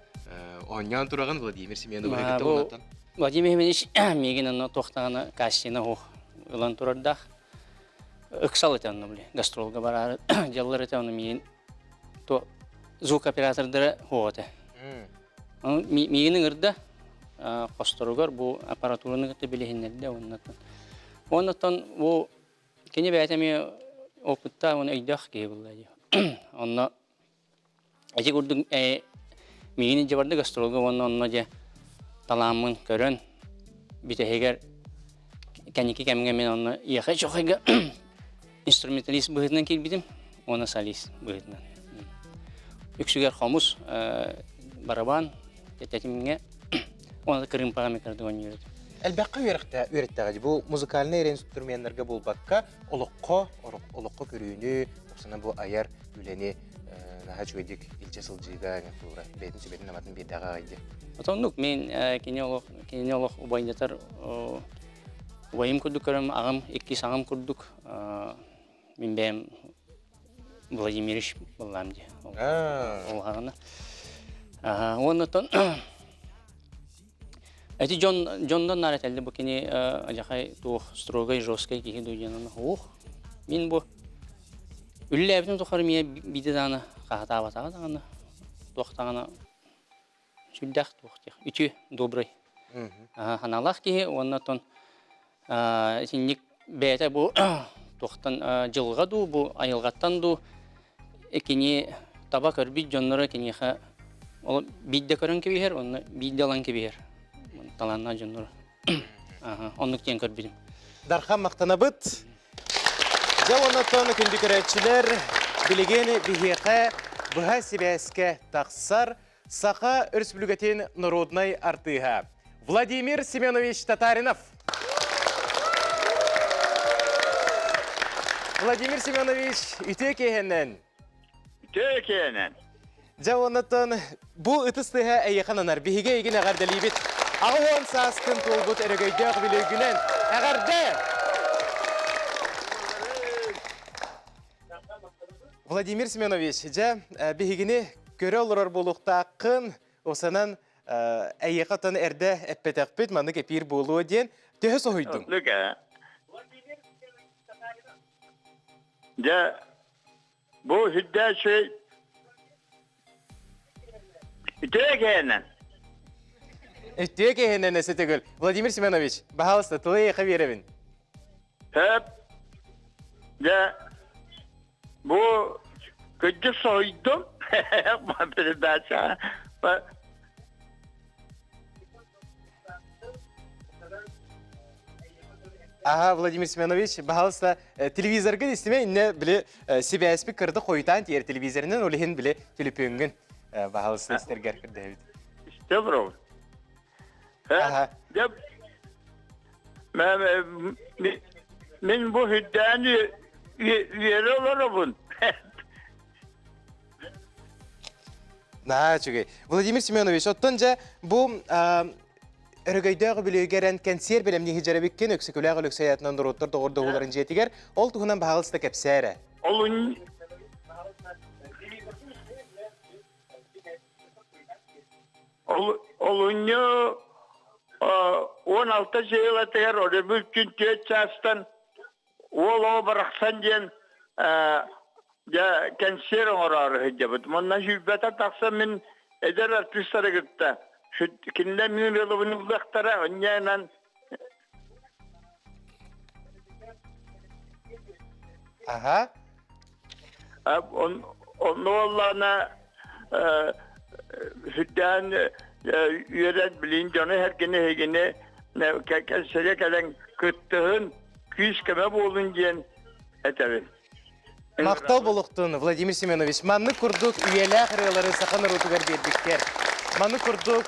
оонньоон тураҕын Владимир Семеновы кытта оннуттан. Владимир Семенович миигин онно туохтаҕына кастина уох ылан турардаах. Ыксал этэ онно били гастролга бараары дьаллар этэ ону миигин то звукооператордара хуох этэ. Ону миигин ыҥырда хосторугар бу аппаратураны кытта билиһиннэрдэ уоннаттан. Уоннаттан бу кини бэйэтэ эмиэ опыттаах уонна өйдөөх киһи буолла дии. Онно Ити курдук миигин илдьэ барда гастролга уонна онно дьэ талааммын көрөн бүтэһигэр кэнники кэмҥэ мин онно иэхэ чохойго инструменталист быһыытынан киирбитим уонна солист быһыытынан. Үксүгэр хомус, барабан, тэтимҥэ уонна кырыымпаҕа микродон оонньуур этим. Элбэххэ үөрэхтэ үөрэттэҕэ бу музыкальнай эрэ инструменнарга буолбакка олоххо олоххо көрүүнү, оксана бу айар үлэни наһаа үчүгэйдик илдьэ сылдьыыга тура бэйэтин сүбэтин аматын биэрдэҕэ аҕай дии. Отоннук мин кини олох кинини олох убайдатар убайым курдук көрөм аҕам иккис аҕам курдук мин бэйэм Владимирович буоллаам дии ол хаҕына уонна Эти дьон дьоннон наар этэллэр бу кини адьахай туох строгай жесткай киһи дуу диэн онно ух мин бу үлэлээбитим тухары миэ биирдэ даҕаны хаһытаабатаҕа даҕаны туох даҕаны сүрдээх туох диэх үтүө добрый санаалаах киһи уонна оттон итинник бэйэтэ бу туохтан дьылҕа дуу бу айылҕаттан дуу кини таба көрбүт дьонноро киниэхэ ол биирдэ көрөн кэбиһэр уонна биирдэ ылан кэбиһэр талааннаах дьонноро оннук диэн көрбүтүм Дархан махтанабыт. Дьэ оннуттан күндү көрөөччүлэр, билигин биһиэхэ быһа сибээскэ тахсар Саха Өрөспүүбүлүкэтин норуодунай артыыһа Владимир Семенович Татаринов. Владимир Семенович, үтүө киэһэнэн. Үтүө киэһэнэн. Дьэ оннуттан бу ытыс тыаһа эйиэхэ ананар. Биһиги эйигин эҕэрдэлиибит. 80 сааскын туолбут өрөгөйдөөх бүлүүгүнэн эҕэрдэ! Владимир Семенович, дьэ, биһигини көрө олорор буолуохтааххын, осанан эйиэхэ оттон эрдэ эппэтэхпит, маннык эпиир буолуо диэн, төһө соһуйдуҥ? Дьэ, бу сүрдээх үтүө киһинэн. Үтүө киһинэн өссө төгүл. Владимир Семенович, баһаалыста, тылы эйиэхэ биэрэбин. Сөп. Дьэ, бу кырдьык соһуйдум. Передача. Ага, Владимир Семенович, баһалыста телевизоргын истимэ инне били сибээспит кырды хойутаан тиэр телевизорынан ол иһин били төлөпүөҥҥүн баһалыста истэргэр кырдэһэбит. Истэ бро. Ага. Мин бу үрдээн үөрэ олоробун. Наһаа үчүгэй. Владимир Семенович, оттон дьэ бу өрөгөйдөөх үбүлүөйгэ эрэн кэнсиэр бэлэмнииһи дьэрэбиккин Өксөкүлээх Өлөксөй аатынан норуоттар доҕордоһууларын дьиэтигэр ол туһунан баһаалыста кэпсээ эрэ. Ол Олунньу 16 сыылатыгар өрөбүл күн түөрт чаастан уол оҕо барахсан диэн дьэ кэнсиэр оҥороору сылдьабыт. Манна сүүрбэтэ тахсан мин эдэр артыыстары кытта кинилэр мин ырыалабын ыллыахтара, онньаынан Аха. Онно буоллаҕына сүрдээн үөрэн билин дьону эргини эһигини кэлсэгэ кэлэн кыттыһын күүс-көмө буолун диэн этэбин. Махтал буолуохтун, Владимир Семенович. Маннык курдук үйэлээх ырыалары саха норуотугар биэрбиккэр, маннык курдук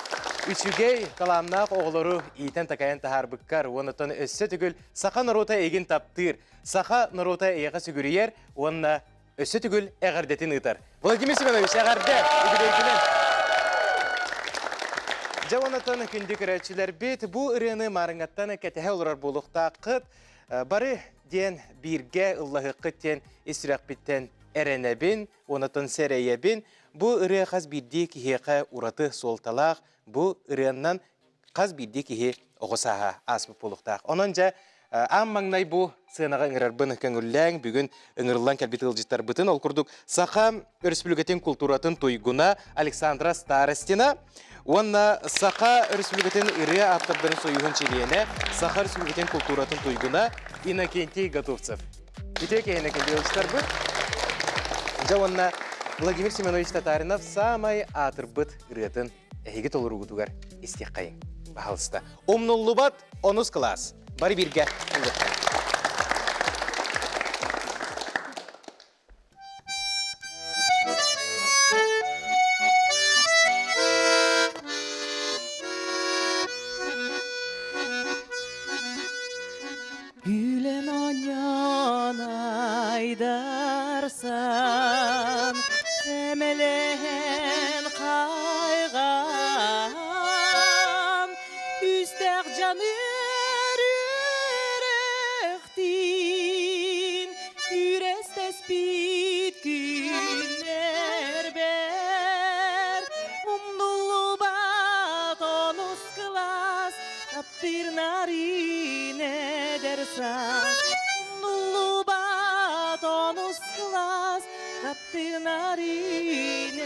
үчүгэй, талааннаах оҕолору иитэн-такайан таһаарбыккар уонна өссө төгүл саха норуота эйигин таптыыр, саха норуота эйиэхэ сүгүрүйэр уонна өссө төгүл эҕэрдэтин ыытар. Владимир Семенович, эҕэрдэ! Үбүлүөйгүнэн! Дьэ онотон күндү көрөөччүлэрбит, бу ырыаны маарыҥҥаттан кэтэһэ олорор буолуохтааххыт. Бары диэн бииргэ ыллаһыаххыт диэн ис сүрэхпиттэн эрэнэбин, онотон сэрэйэбин. Бу ырыа хас биирдии киһиэхэ ураты суолталаах, бу ырыаннан хас биирдии киһи оҕо сааһа ааспыт буолуохтаах. Онон дьэ аан маҥнай бу сыанаҕа ыҥырарбын көҥүллээҥ, бүгүн ыҥырыллан кэлбит ыалдьыттарбытын, ол курдук Саха Өрөспүүбүлүкэтин култууратын туйгуна Александра Старостина уонна Саха Өрөспүүбүлүкэтин ырыа ааптардарын сойууһун чилиэнэ, Саха Өрөспүүбүлүкэтин култууратын туйгуна Иннокентий Готовцев. Үтүө киһи Иннокентий ыалдьыттарбыт. Дьэ уонна Владимир Семенович Татаринов саамай аатырбыт ырыатын эһиги толоруугутугар истиэххэйиҥ. Баһалыста. Умнуллубат онус кылаас. Бары бииргэ ыллыахтара. Күлэн оонньоон айдарсан, сэмэлэһэн хайҕаан, күүстээх дьаныар үөрэхтиин күрэстэспит күннэрбэр умнуллубат онус кылаас Таптыыр нарыын эдэр саас Умнуллубат онус кылаас Таптыыр нарыын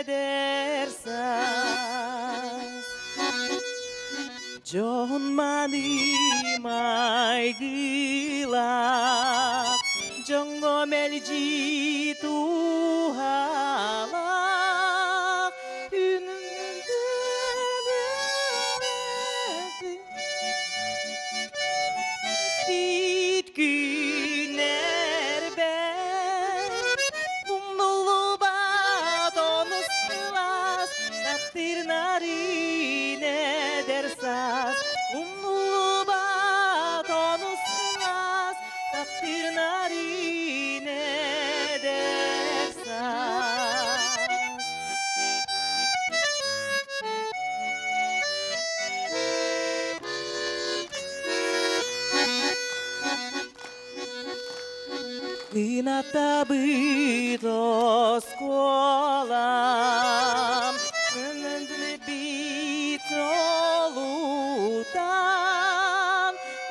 эдэр саас Дьоһун маныы майгылаах Дьоҥҥо мэлдьи туһалаах Бит күннэрбэр умнуллубат онус кылаас таптыыр нарыын эдэр саас умнуллубат онус кылаас таптыыр нарыын эдэр саас Кынаттабыт оскуолам, Мөндүлүбүт олутан,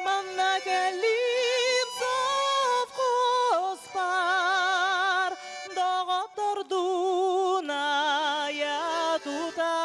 Манна кэллим совхозпар, Доҕоттордуун айа тута,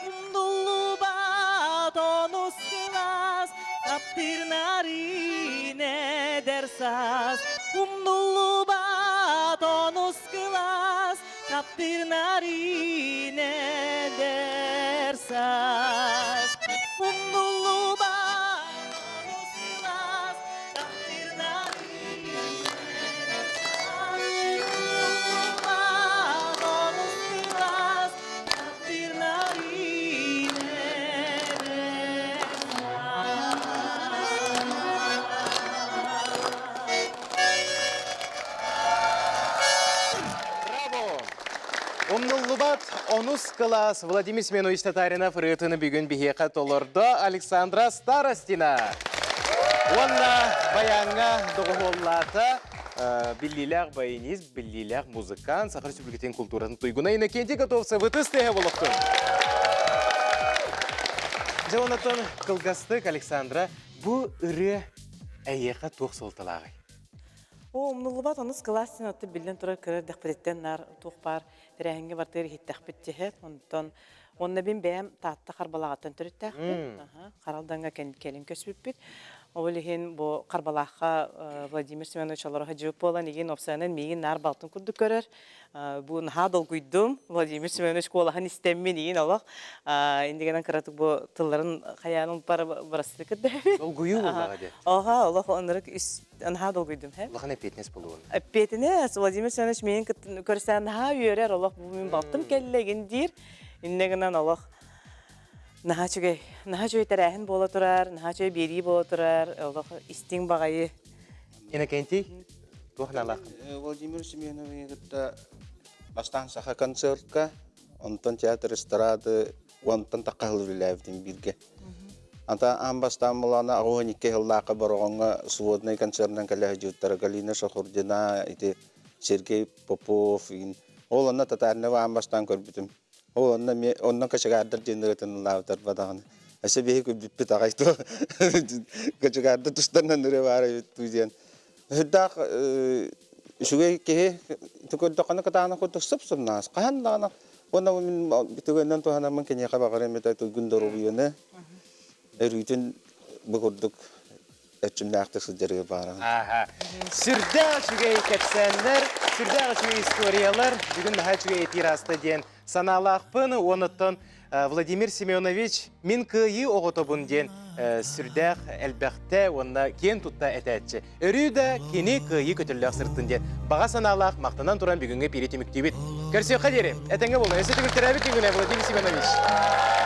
Умнуллубат онус кылаас, Таптыыр нарыын эдэр саас. Умнуллубат онус кылаас, Таптыыр нарыын эдэр саас. Умнуллубат онус кылаас, Таптыыр нарыын эдэр саас. Умнуллубат онус кылаас, Таптыыр нарыын эдэр саас. Браво! Умнуллубат онус кылаас Владимир Семенович Татаринов ырыатыны бүгүн биһиэхэ толордо Александра Старостина. Уонна баяҥҥа доҕуһуоллаата биллиилээх баянист, биллиилээх музыкант, Саха Республикатын култууратын туйгуна Иннокентий Готовцев ытыс тыаһа болохтун. Дьэ, онотон кылгастык, Александра, бу ырыа эйиэхэ туох суолталааҕый? Оо, умнуллубат онус кылаас син отто биллэн турар кыра эрдэхпититтэн наар туох баар тэрээһиҥҥэ бартыгар иһиттэхпит дьэһэр. Онтон уонна мин бэйэм Таатта Харбалааҕыттан төрүттээхпин. Харалдаҥҥа кэлин көспүппүт. Ол иһин бу Харбалаахха Владимир Семенович олоро сылдьыбыт буолан, игин опсайынан миигин наар балтын курдук көрөр. Бу наһаа долгуйдум. Владимир Семенович куолаһын истэммин игин олох. Индигенен кыратык бу тылларын хайаан бар барастыы кырдэһэбин. Долгуйуу буоллаҕа дии. Оха, олох оннук наһаа долгуйдум. Улахан эппиэтинэс буолуон. Эппиэтинэс Владимир Семенович миигин көрсөн наһаа үөрэр, олох бу мин балтым кэллэ игин диир. Иннэ гынан олох наһаа үчүгэй, наһаа үчүгэй тэрээһин буола турар, наһаа үчүгэй биэрии буола турар, олох истиҥ баҕайы. Иннокентий? Туох наалааххын? Владимир Семеновиһы кытта бастаан саха концертка, онтон театр эстрады, онтон тахха үлэлээбитим бииргэ. Anta аан бастаан булана 82 сыллаахха Бороҕоҥҥо своднай концернан кэлэ сылдьыбыттара Галина Шахурдина, ити Сергей Попов, ол онно Татаринова аан бастаан көрбүтүм. Ол онно эмиэ онно кочегардар диэн ырыатын ыллаабытар бадаҕаны. Өссө биһи күлбүппүт аҕай туо кочегардар тустарынан ырыа баар эбит дуу диэн. Сүрдээх үчүгэй киһи көрдөххүнэ кытаанах курдук сып-сымнаҕас. Хаһан даҕаны уонна мин түгэнинэн туһанаммын киниэхэ баҕарыам этэ туйгун доруобуйаны өрүүтүн бу курдук эрчимнээхтик сылдьарыгар баҕарабын. Аха. Сүрдээх үчүгэй кэпсээннэр, сүрдээх үчүгэй историялар. Бүгүн наһаа үчүгэй этии ааста диэн санаалаахпын. Уонуттан Владимир Семенович мин кыайыы оҕотобун диэн сүрдээх элбэхтэ уонна киэн тутта этээччи. Өрүү да кини кыайыы көтөллөөх сырыттын диэн баҕа санаалаах махтанан туран бүгүҥҥү эпиири түмүктүүбүт. Көрсүөххэ диэри. Этэҥҥэ буолуҥ. Өссө төгүл төрөөбүт күҥҥүнэн, Владимир Семенович.